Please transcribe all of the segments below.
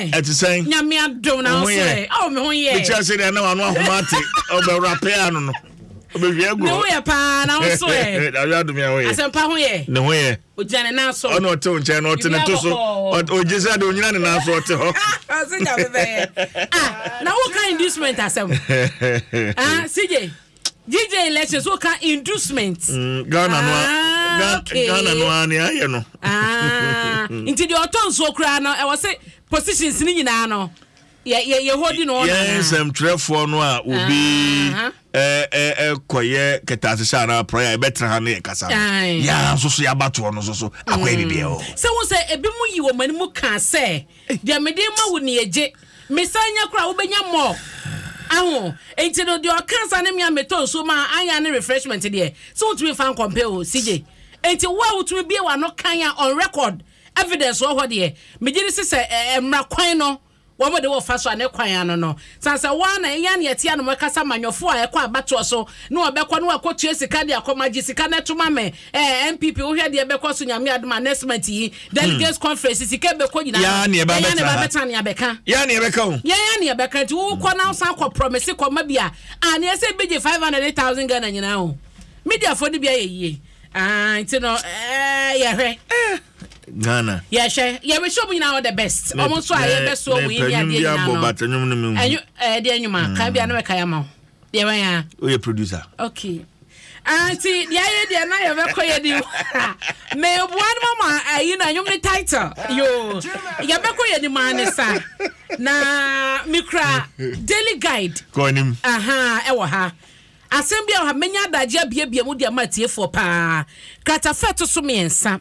Nyɛ. Ɛte sɛn? Nyame adom na Wo wo ho so yɛ? ɛ. Oh, me ho yɛ. Mekyia sɛ deɛ na wano ahoma ate ɔbɛwura pɛ ano no ɔbɛhwie agu Me ho yɛ paa na wo so ɛ. Nyame adom yɛ ho yɛ. Asɛmpa ho yɛ. Ne ho yɛ. Ogyina ne nan so. Ɔna ɔte wo nkyɛn na ɔte ne to so. Ɔgye sɛ de onyina ne nan so ɔte hɔ. Ɔse Nyame bɛyɛ. Ah, na woka inducement asɛm. Ah, CJ. DJ elections woka inducement. Mm, Ghana no ah, okay. Ghana no ara ne ayɛ no. Ah, nti deɛ ɔtɔ nsuo koraa no ɛwɔ sɛ positions ne nyinaa no yɛ yɛ yɛ hɔ di no ɔna. Yɛn nsɛmtwerɛfoɔ no a obi ɛkɔyɛ kɛtɛasehyɛ anaa prayer ɛbɛtena ha ne yɛ kasa no yɛn nso so yɛabatoɔ no nso so akɔyɛ biribi ɛwɔ. Sɛ wo sɛ ebi mu yi wɔn anim kaa sɛ deɛ mede ma wo ni egye. Mesan nya koraa wobɛnya more aho nti no deɛ ɔka sa ne mea metɔ nsuo ma anya ne refreshment deɛ sɛ wotumi fa nkɔmpɛ o CJ nti wo a wotumi bie w'ano kan a on record evidence wɔ hɔ deɛ megye di sɛ sɛ mmara kwan no wɔn de wɔfa so a ne kwan ano no san sɛ wɔn na ɛnya ne ɛte anom ɛkasa manyɔfo a ɛkɔ abatoɔ so na wɔbɛkɔ na wɔakɔtua sika de akɔma gye sika no ɛto ma me ɛɛ NPP wohwɛ deɛ ɛbɛkɔ so nyame adom a next month yi delegates conference sika ɛbɛkɔ nyinaa Yaa ne ɛba yɛn ne bɛtena ɛba ha. bɛtena ne abɛka Yaa ne ɛbɛka o. yɛn ne ɛbɛka nti wokɔ na wosan kɔ promise kɔma bi a a ne ɛsɛ bɛgye 500,000 Ghana nyinaa o mediafoɔ no bi ayɛ yie ah nti no ɛɛ yɛhwɛ Ghana. yɛhwɛ yɛbɛhyɛ ɔmo nyinaa all the best ɔmo nso a yɛbɛso ɔmo yi ne adeɛ nyinaa no but ɛnwom no mehu. ɛnwo ɛɛ deɛ nnwuma kan bi a na mɛka yɛ ama wo deɛ bɛn a Woyɛ producer. Okay. Nti deɛ ayɛ deɛ na yɛbɛkɔ yɛ ni meboa no mama ayi na nnwom ne title yo yɛbɛkɔ yɛ ni maa ne sa na mekura daily guide Kɔ anim. aha ɛwɔ ha asɛm bi a wɔ ha menya adagye abiebie mu de ama atiefoɔ paa kratafa ɛto so mmiɛnsa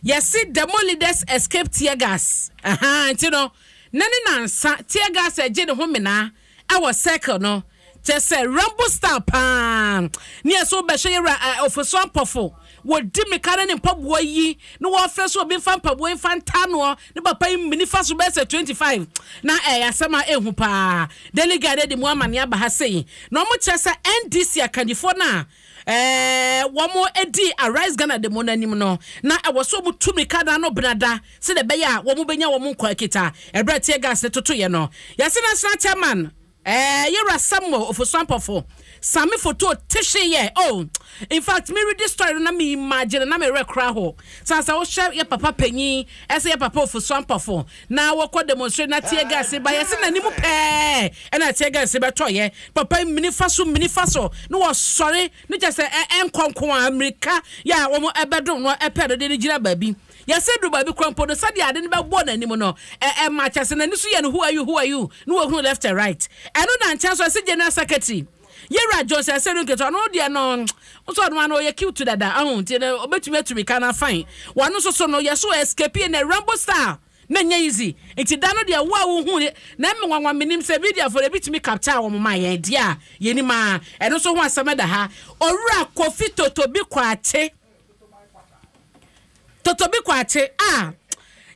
yɛse demo leaders escape tear gas aha nti no ne ne nansa tear gas ɛgye ne ho menaa ɛwɔ circle no kyɛ sɛ Rambo style paa ne ɛsɛ wobɛhwɛ yɛwura Ofosu Ampɔfo wɔdi mmirika ne ne mpaboa yi na wɔfrɛ so obi mfa mpaboa yi mfa ntaa noɔ ne papa yi mmini fa so bɛyɛ sɛ 25 na ɛyɛ asɛm a ɛhu paa Daily Guide de mu amane aba ha sei na wɔn kyerɛ sɛ NDC akandifoɔ no a wɔn di Arise Ghana demo no anim no na ɛwɔ so wɔn tu mmirika na ano benada sɛdeɛ ɛbɛyɛ a wɔn bɛnya wɔn nkwa akita ɛberɛ a tear gas no totoeɛ no. Yɛse National Chairman eh, Yɛwura Samuel Ofosu Ampofo same photo tehye yɛ oh in fact me read story no na me imagine na me werɛ kora ho san sɛ wohwɛ yɛ papa panyin ɛsɛ yɛ papa Ofosu Ampofo na wɔkɔ demonstrate na tear gas ba yɛse n'anim pɛɛ ɛna tear gas bɛtɔyɛ papa mini fa so mini fa so na wɔsɔre ne kyɛ sɛ ɛnkɔ nko a mmirika yɛ a wɔn ɛbɛdom no ɛpɛ no de no gyina baabi Yɛsɛ duru baabi koraa mpo no, sɛdeɛ ade no bɛbɔ n'anim no, ɛ, ɛma kyerɛ sɛ n'ani so yɛ no who are you, who are you, na wahunu left and right. Ɛno da nkyɛn nso, ɛsɛ General Secretary, Yɛwura Johnson Asiedu Nketewa, ɔno deɛ no, nso ɔno ano ɔyɛ cute dada, ahu, nti no, ɔbɛtumi atu mirika no afine. Wɔno nso so no, yɛso escape in a Rambo style, na ɛnyɛ easy. Nti da no deɛ, wo a wohu, na ɛme nwanwa, menim sɛ media foɔ no, ebi tumi capture wɔn ma yɛn deɛ a, yɛnim a, ɛno nso ho asɛm ɛda ha. Owura Kofi Totobi Kwakye. Totobi Kwakye a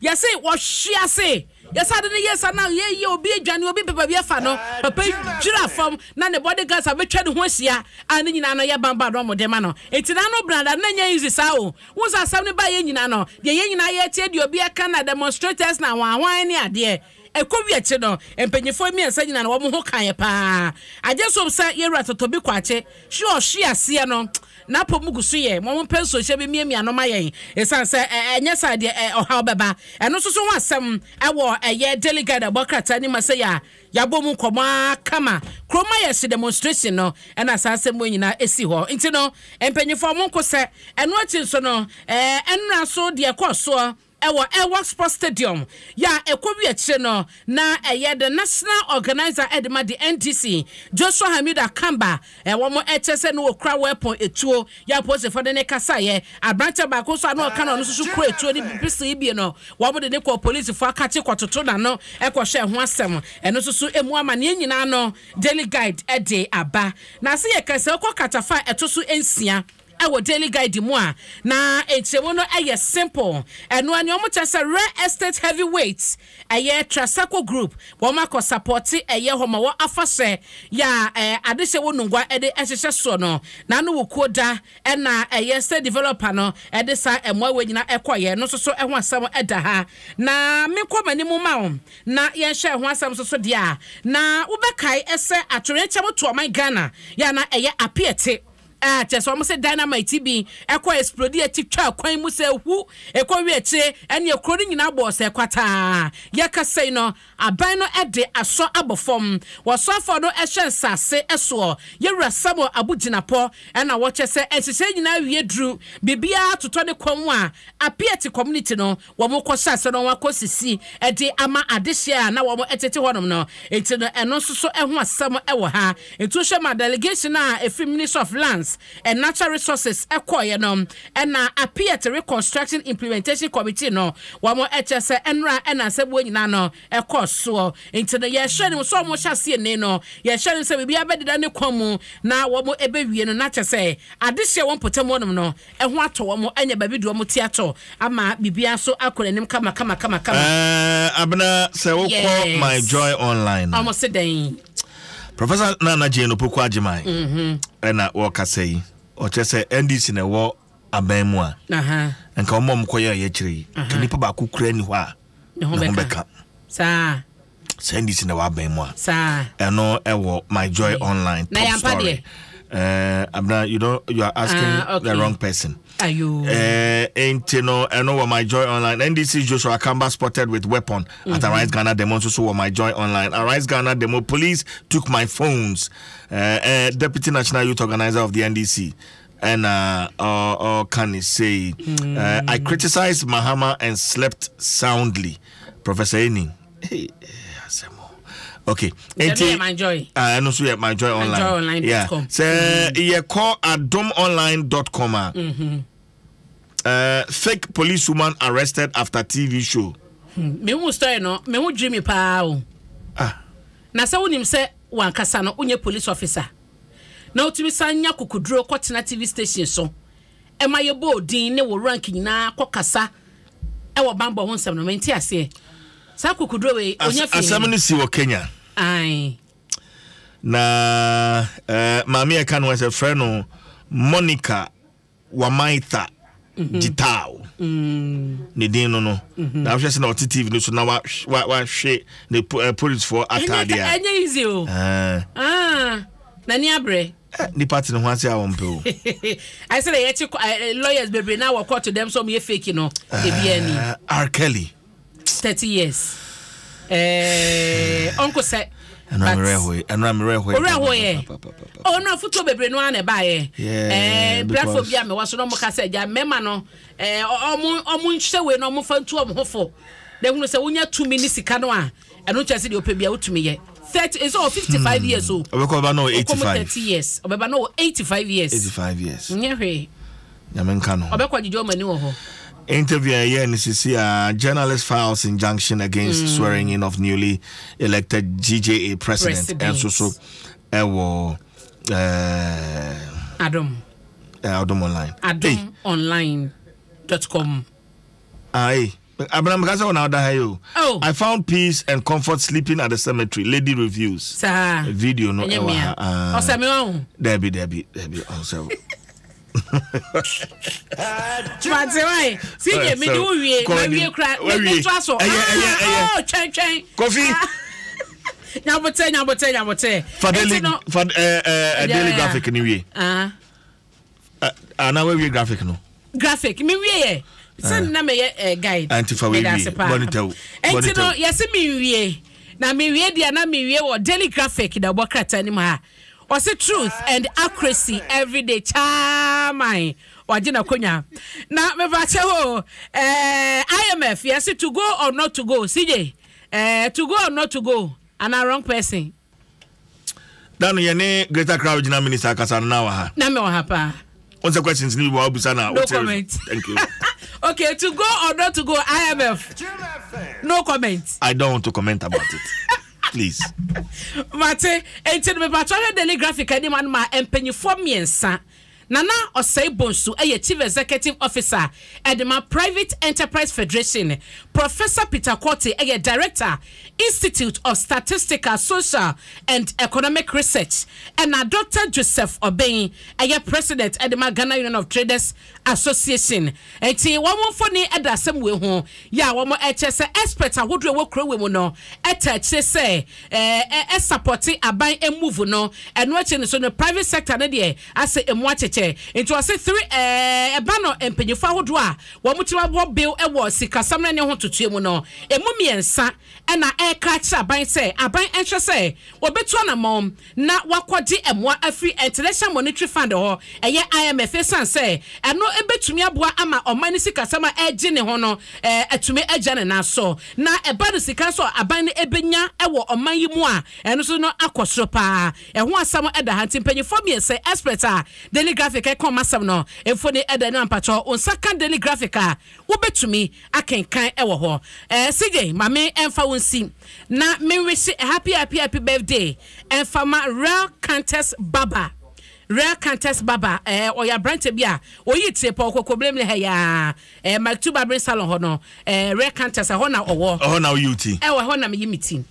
yɛse wɔhwe ase yɛsɛ ade no yɛ sa na yɛyɛ obi adwane obi pepa bi afa no papa dwira fam na ne body guards abɛtwa ne ho ahyia a ne nyinaa no yɛ bamba no ɔmo de ma no nti na no brada na nyɛ easy saa o wo sɛ asɛm no ba yɛ nyinaa no deɛ yɛ nyinaa yɛtie deɛ obi ɛka na demonstrators na wɔn ahwan ne adeɛ ɛkɔ wi akyi no mpanyinfoɔ mmiɛnsa nyinaa no wɔn ho kaeɛ paa agye so sɛ yɛwura Totobi Kwakye hwe ɔhwe aseɛ no N'apɔ mu gu so yɛ. Mo mompɛ nsuohyɛ bi mmiamia no ma yɛn, ɛsiane sɛ ɛnyɛ saa deɛ ɔhaw bɛba. Ɛno nso so ho asɛm wɔ ɛyɛ Daily Guide ɛbɔ krataa no mu ase yi a yɛabɔ mu nkɔmmɔ ara kama. Kurom ayɛ hye demonstration no na saa asɛm wei nyinaa ɛsi hɔ. Nti no mpanyinfoɔ monko sɛ. Ɛno akyi nso no ɛnora nso deɛ ɛkɔɔ soɔ Ɛwɔ Elwak Sports Stadium yɛ a ɛkɔwie akyire no, na ɛyɛ the National Organiser de ma the NDC, Joshua Hamidu Akamba, wɔn kyerɛ sɛ na ɔkura weapon, etuo, yɛ a apolisifoɔ de no kasaeɛ. Aberanteɛ baako nso a na ɔka no ɔno nso so kura etuo ne pistol yi bi no, wɔn de no kɔɔ polisifoɔ akakye kɔtoto n'ano kɔhwɛɛ ho asɛm. Ɛno nso so emu amaneɛ nyinaa no Daily Guide de aba. Na ase yɛ kɛsɛ wokɔ kratafa a ɛto so nsia. wɔ Daily Guide mu a, na nkyerɛmu no yɛ simple. Ɛno ara ni, wɔkyerɛ sɛ Real Estate Heavyweights, ɛyɛ Trasaco Group, wɔn akɔ sapɔte ɛyɛ hɔ ma wɔ afahyɛ yɛ a adehyɛ wɔ Nungua de hyehyɛ soɔ no. N'ano wɔ kuo da na ɛyɛ state developer no de saa mmoa wei nyinaa kɔeɛ no nso so ho asɛm da ha. Na menkɔ m'anim mma wo na yɛnhwɛ ɛho asɛm nso so deɛ a, na wobɛkae sɛ atoyerɛnkyɛm to ɔman Ghana yɛ a na ɛyɛ apeɛte a kyerɛ sɛ wɔn sɛ dynamite bi ɛkɔ explode akyi twa kwan mu sɛ hu ɛkɔ wie akyire ɛne kuro no nyinaa bɔɔ sɛ kwataa. Yɛkasa yi no Aban no de asɔ abɔ fam. Wɔsoafoɔ no hyɛ nsase soɔ. Yɛwura Samuel Abu Jinapɔ na wɔkyɛ sɛ nhyehyɛɛ nyinaa wie duru, biribiara totɔ ne kɔn mu a, Apiate community no wɔn kɔ hyɛ ase na wɔn akɔ sisi de ama adehyeɛ a na wɔn tete hɔnom no. Nti no ɛno nso so ho asɛm wɔ ha. Nti wohwɛ ma delegation a ɛfiri Ministry of Lands and Natural Resources kɔeɛ no na Apiate Reconstruction Implementation Committee no wɔn kyerɛ sɛ nnora na nsɛmmoa nyinaa no kɔɔ soɔ. Nti no yɛhwɛ anim sɛ wɔn hyɛ aseɛ nnei no yɛhwɛ anim sɛ biribiara bɛdeda ne kwan mu na wɔn bɛwie no na kyerɛ sɛ adehyeɛ wɔn mpɔtam hɔnom no ho atɔ wɔn anya baabi de wɔn ti atɔ ama biribiara nso akɔ n'anim kama kama kama kama. Ɛɛ Abena sɛ wokɔ My Joy Online. Wɔn se dɛn? Professor Nana Jane Opoku Agyemang ɛna wɔkasa yi ɔkyerɛ sɛ NDC na ɛwɔ aban mu a nka wɔn a wɔkɔyɛ ɛyɛ kyerɛ yi nka nipa baako kura ni hɔ a ne ho bɛka saa sɛ NDC na ɛwɔ aban mu a ɛno ɛwɔ My Joy Online top story. Abena, you don't you are asking the wrong person. Ayo. Nti no ɛno wɔ My Joy Online. NDC Joshua Akamba spotted with weapon at Arise Ghana demo nso so wɔ My Joy Online. Arise Ghana demo police took my phones. Deputy National Youth Organizer of the NDC ɛna ɔka ne sei. I criticized Mahama and slept soundly. Professor Eni. Hey, asɛm o. Okay. Nti my joy. Ah, ɛno nso yɛ my joy online. Myjoyonline.com. Yeah. Sɛ yɛkɔ adomonline.com a. Fake policewoman arrested after TV show. Me hu story no, me ho dwiri me paa o. Ah. Na sɛ wonim sɛ wankasa no wonyɛ police officer. Na wotumi san nya kukuduro kɔtena TV station so. Ɛma yɛbɔ odin ne wo rank nyinaa kɔkasa ɛwɔ banbɔ ho nsɛm no mente aseɛ. Saa kukuduro wei onya fi Asɛm no si wɔ Kenya. Ae. Na maame a ɛka no sɛ frɛ no Monica Wamaitha Gitau. Ne din no no. Na wohwɛ sɛ na ɔte TV no so na wahwe ne policefoɔ ataadeɛ a. Ɛnyɛ easy o. Ah, n'ani abrɛ. Nipa te ne ho ase a wɔmpɛ o. Ayɛ sɛ na yɛkye lawyers bebree na wɔ court dɛm sɛ wɔn yɛ fake no. Ebi ani. R. Kelly. 30 years. Ɔnko sɛ. Ɛnura mmerɛ hɔ yi. Ɛnura mmerɛ hɔ yi. Owura hɔ yɛ. Ɔnura fotuo bebree no ara na ɛbaayɛ. Ɛɛ platform bi a mewɔ so na wɔn ka sɛ gya mmarima no ɛɛ ɔmo ɔmo nhyɛ wei na ɔmo fa ntu ɔmo ho fo. Na ehunu sɛ wonya tumi ne sika no a ɛno nkyɛn sɛ deɛ ɔpɛ bia wotumi yɛ. 30 nso ɔ 55 years o. Ɔbɛkɔ ɔbɛba na ɔ 85. 30 years ɔbɛba na ɔ 85 years. 85 years. Nyɛ hwee. Nyame nka no. Ɔbɛkɔ agyegye ɔmo ani wɔ hɔ. Interview a ɛyɛ no sisi a journalist files injunction against swearing in of newly elected GJA president. Ɛnso so ɛwɔ Adom. Adom online. Adom online dot com. Aye. Abena meka sɛ ɔna ɔda ha yi o. Oh. I found peace and comfort sleeping at the cemetery. Lady reviews. Saa. Video no ɛwɔ ha. Ah. Ɔsɛ mi wɔn. Dabi dabi dabi ɔsɛ. Mate wae. CJ mi di wo wie. Ma wie kura. Mi mi to aso. Ɛyɛ ɛyɛ ɛyɛ. Oh twɛn twɛn. Kofi. Nyabotɛ nyabotɛ nyabotɛ. Fa daily fa ɛɛ ɛɛ daily graphic ni wie. Ah. Ana wawie graphic no? Graphic me wie yɛ. Sɛ na meyɛ eh, guide. Anti fa wie. Bɔne tɛw. Enti no yɛse me wie. Na me wie deɛ na me wie wɔ Daily Graphic na ɛbɔ krataa no mu ha. Ɔse truth and accuracy everyday chairman wagye n'akonwa. Na mepakyɛ hɔ eh, IMF yɛse to go or not to go CJ eh, to go or not to go ana wrong person. Da no yɛne Greater Accra Regional Minister akasa no na wɔ ha. Na me wɔ ha paa. Wọ́n sɛ questions ni bi wɔ abusa na. No comment. Thank you. Okay, to go or not to go, IMF. No comment. I don't want to comment about it. Please. Mate, enti no mepatwa hwɛ Daily Graphic anim ano ma mpanyinfoɔ mmiɛnsa. Nana Osei Bonsu yɛ Chief Executive Officer de ma Private Enterprise Federation, Professor Peter Quartey yɛ Director, Institute of Statistical, Social and Economic Research, ɛna Doctor Joseph Obeng yɛ President de ma Ghana Union of Traders Association. Enti wɔn mfoni da asɛm wei ho yɛ a wɔn kyerɛ sɛ experts ahodoɔ a ɛwɔ kuro wei mu no taa kyerɛ sɛ ɛ supporte aban move no. Ɛno akyi no so no private sector no deɛ asɛ ɛmu akyekyɛ. Nti wɔse three ɛba no mpanyinfoɔ ahodoɔ a wɔn tiri abɔ bill wɔ sikasɛm ne ne ho ntotoeɛ mu no ɛmu mmiɛnsa ɛna ɛreka akyerɛ aban sɛ aban nhwɛ sɛ wɔbɛtu anamɔn na wɔakɔgye mmoa afiri International Monetary Fund hɔ, ɛyɛ IMF, esiane sɛ ɛno bɛtumi aboa ama ɔman no sikasɛm a ɛregye ne ho no atumi agyina ne nan so. Na ɛba no sika nso a aban no bɛnya wɔ ɔman yi mu a, ɛno nso no akɔ soro pa ara. Ɛho asɛm da ha. Nti mpanyinfoɔ mmiɛnsa yi, experts a Daily Graphic ɛka wɔn asɛm no, mfoni da anim a mpakyɛw wo nsa ka Daily Graphic a, wobɛtumi akenkan wɔ hɔ. Eh, CJ, ma me mfa wo nsi na me wishye a happy happy happy birthday mfa ma Real Countess Baba. Real Countess Baba, eh, ɔyɛ aberante bi a oyi tire pa, ɔkɔ Koblemle ha yi ara, eh, Mike Two Barbering Salon hɔ no, eh, Real Countess, ɛhɔ na ɔwɔ. Ɛhɔ na woyi wo ti? Ɛwɔ ɛhɔ na meyi me ti.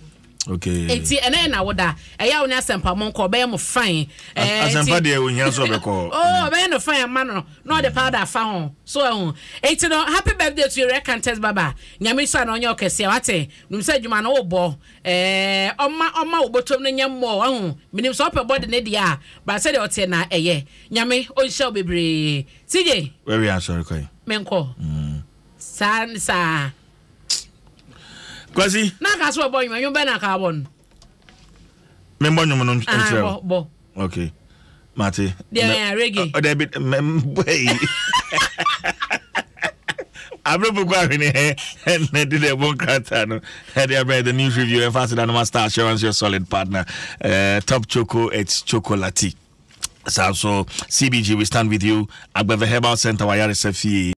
Okay. Enti ɛnɛ yɛ na woda. Ɛyɛ a wo ne asɛmpa mo nkɔ, ɔbɛyɛ mo fine. Eh, asɛmpa deɛ ohia sɛ ɔbɛkɔ. Oh, ɔbɛyɛ no fine ama no. Na ɔde powder afa ho. So ɛho. Enti no, happy birthday to you, Red Countess Baba. Nyame nhyira na ɔnyɛ ɔkɛseɛ, wate? Nim sɛ adwuma no wobɔ. Eh, ɔma ɔma wo bɔtɔm no nyɛ mmɔɔ, wahu. Menim sɛ ɔpɛ bɔde ne deɛ a, ba sɛdeɛ ɔteɛ na ɛyɛ. Nyame ɔnhyira wo bebree. TJ. Wɛwi asɔre kɔ yi. Menkɔ. Saa saa. Kwasi. Na aka so ɔbɔ nnwom, nnwom bɛn na aka abɔ no? Membɔ nnwom no nkyerɛ wo. Bɔ. Okay. Mate. Deɛ yɛ reggae. Ɔdɛ bi mbɔ yi. Abrɛpo kɔ ahwene hɛ ɛnɛ de dɛ ɛbɔ nkrataa no ɛde abrɛ the news review ɛfa ase da no ma star assurance your solid partner uh, top choco it's chocolate saa nso CBG we stand with you Agbeve Herbal Center wayaresa fie.